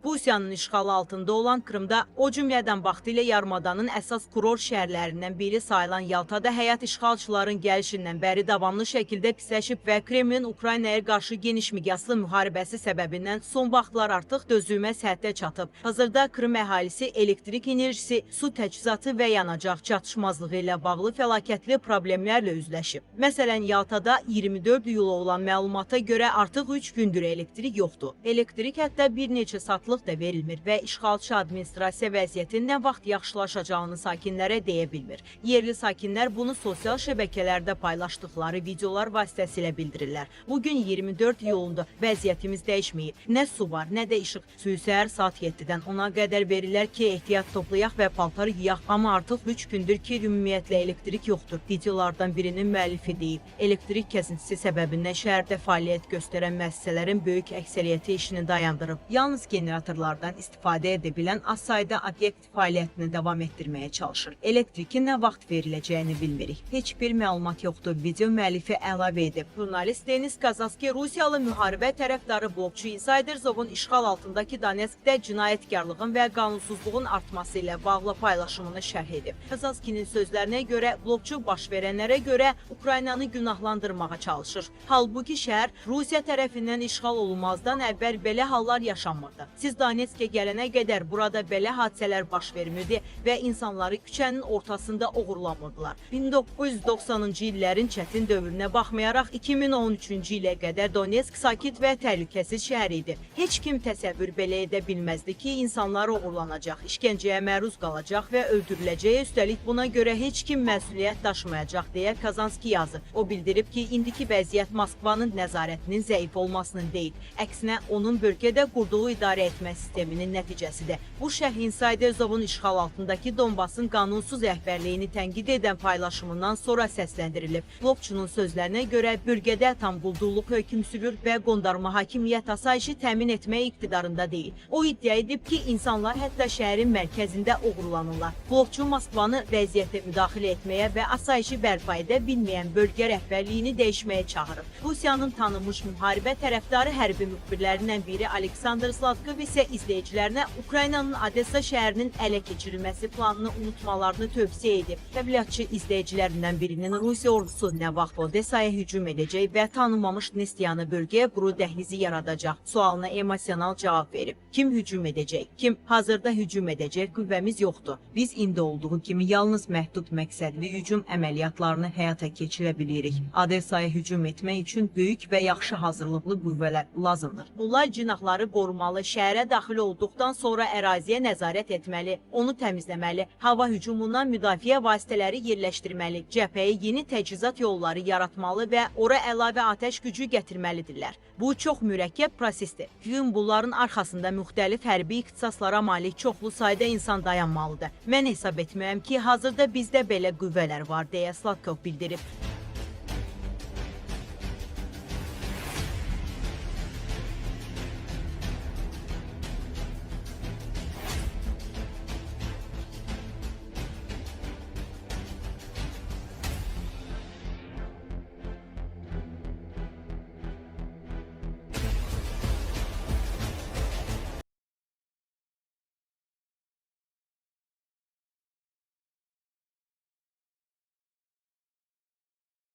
Rusiyanın işğalı altında olan Krımda, o cümlədən vaxtilə yarımadanın əsas kurort şəhərlərindən biri sayılan Yaltada həyat işğalçıların gəlişindən bəri davamlı şəkildə pisləşib və Kremlin Ukraynaya qarşı geniş miqyaslı müharibəsi səbəbindən son vaxtlar artıq dözülməz həddə çatıb. Hazırda Krım əhalisi elektrik enerjisi, su təchizatı və yanacaq çatışmazlığı ilə bağlı fəlakətli problemlərlə üzləşib. Məsələn, Yaltada 24 iyula olan məlumata görə artıq 3 gündür elektrik yoxdur. Elektrik hətta bir neçə saatlıq da verilmir və işğalçı administrasiya vəziyyətin nə vaxt yaxşılaşacağını sakinlərə deyə bilmir. Yerli sakinlər bunu sosial şəbəkələrdə paylaşdıqları videolar vasitəsilə bildirirlər. Bugün 24 iyulunda vəziyyətimiz dəyişməyib. Nə su var, nə də işıq. Suyu səhər saat 7-dən 10-a qədər verirlər ki, ehtiyat toplayaq və paltar yuyaq. Amma artıq 3 gündür ki, ümumiyyətlə elektrik yoxdur. Videolardan birinin müəllifi deyib. Elektrik kəsintisi səbəbindən şəhərdə fəaliyyət göstərən müəssisələrin böyük əksəriyyəti işini dayandırıb. Yalnız generatorlardan istifadə edə bilən az sayda obyekt fəaliyyətini davam etdirməyə çalışır. Elektrikin nə vaxt veriləcəyini bilmirik. Heç bir məlumat yoxdur. Video müəllifi əlavə edib. Jurnalist Denis Kazanski Rusiyalı müharibə tərəfdarı blogçu Insider Zovun işğal altındakı Donetskdə cinayətkarlığın və qanunsuzluğun artması ilə bağlı paylaşımını şərh edib. Kazanskinin sözlərinə görə blogçu baş verənlərə görə Ukraynanı günahlandırmağa çalışır. Halbuki şəhər Rusiya tərəfindən işğal olunmazdan əvvəl belə hallar yaşanmırdı. Siz Donetskə gələnə qədər burada belə hadisələr baş vermirdi və insanları küçənin ortasında oğurlamırdılar. 1990-cı illərin çətin dövrünə baxmayaraq 2013-cü ilə qədər Donetsk sakit və təhlükəsiz şəhər idi. Heç kim təsəvvür belə edə bilməzdi ki, insanlar oğurlanacaq, işgəncəyə məruz qalacaq və öldürüləcək. Üstəlik buna görə heç kim məsuliyyət daşımayacaq deyə Kazanski yazıb. O bildirib ki, indiki vəziyyət Moskvanın nəzarətinin zəif olmasının deyil, əksinə onun bölgədə qurduğu idarə etmə sisteminin nəticəsidir. Bu şərh Insider Zovun işğal altındakı Donbasın qanunsuz rəhbərliyini tənqid edən paylaşımından sonra səsləndirilib. Blogçunun sözlərinə görə bölgədə tam quldurluq hökm sürür və qondarma hakimiyyət asayişi təmin etmək iqtidarında deyil. O iddia edib ki, insanlar hətta şəhərin mərkəzində oğurlanırlar. Blogçu Moskvanı vəziyyətə müdaxilə etməyə və asayişi bərpa edə bilməyən bölgə rəhbərliyini dəyişməyə çağırıb. Rusiyanın tanınmış müharibə tərəfdarı hərbi müxbirlərindən biri Aleksandr Sladkov isə izləyicilərinə Ukraynanın Odessa şəhərinin ələ keçirilməsi planını unutmalarını tövsiyə edib. Təbliğatçı izləyicilərindən birinin Rusiya ordusu nə vaxt Odessaya hücum edəcək və tanınmamış Nestiyanı bölgəyə quru dəhlizi yaradacaq sualına emosional cavab verib. Kim hücum edəcək? Kim hazırda hücum edəcək qüvvəmiz yoxdur. Biz indi olduğu kimi yalnız məhdud məqsədli hücum əməliyyatlarını həyata keçirə bilirik. Odessaya hücum etmək üçün böyük və yaxşı hazırlıqlı qüvvələr lazımdır. Bunlar cinahları qorumalı, şəhərə daxil olduqdan sonra əraziyə nəzarət etməli, onu təmizləməli, hava hücumundan müdafiə vasitələri yerləşdirməli, cəbhəyə yeni təchizat yolları yaratmalı və ora əlavə atəş gücü gətirməlidirlər. Bu çox mürəkkəb prosesdir. Bütün bunların arxasında müxtəlif hərbi ixtisaslara malik çoxlu sayda insan dayanmalıdır. Mən hesab etmirəm ki, hazırda bizdə belə qüvvələr var deyə Sladkov bildirib.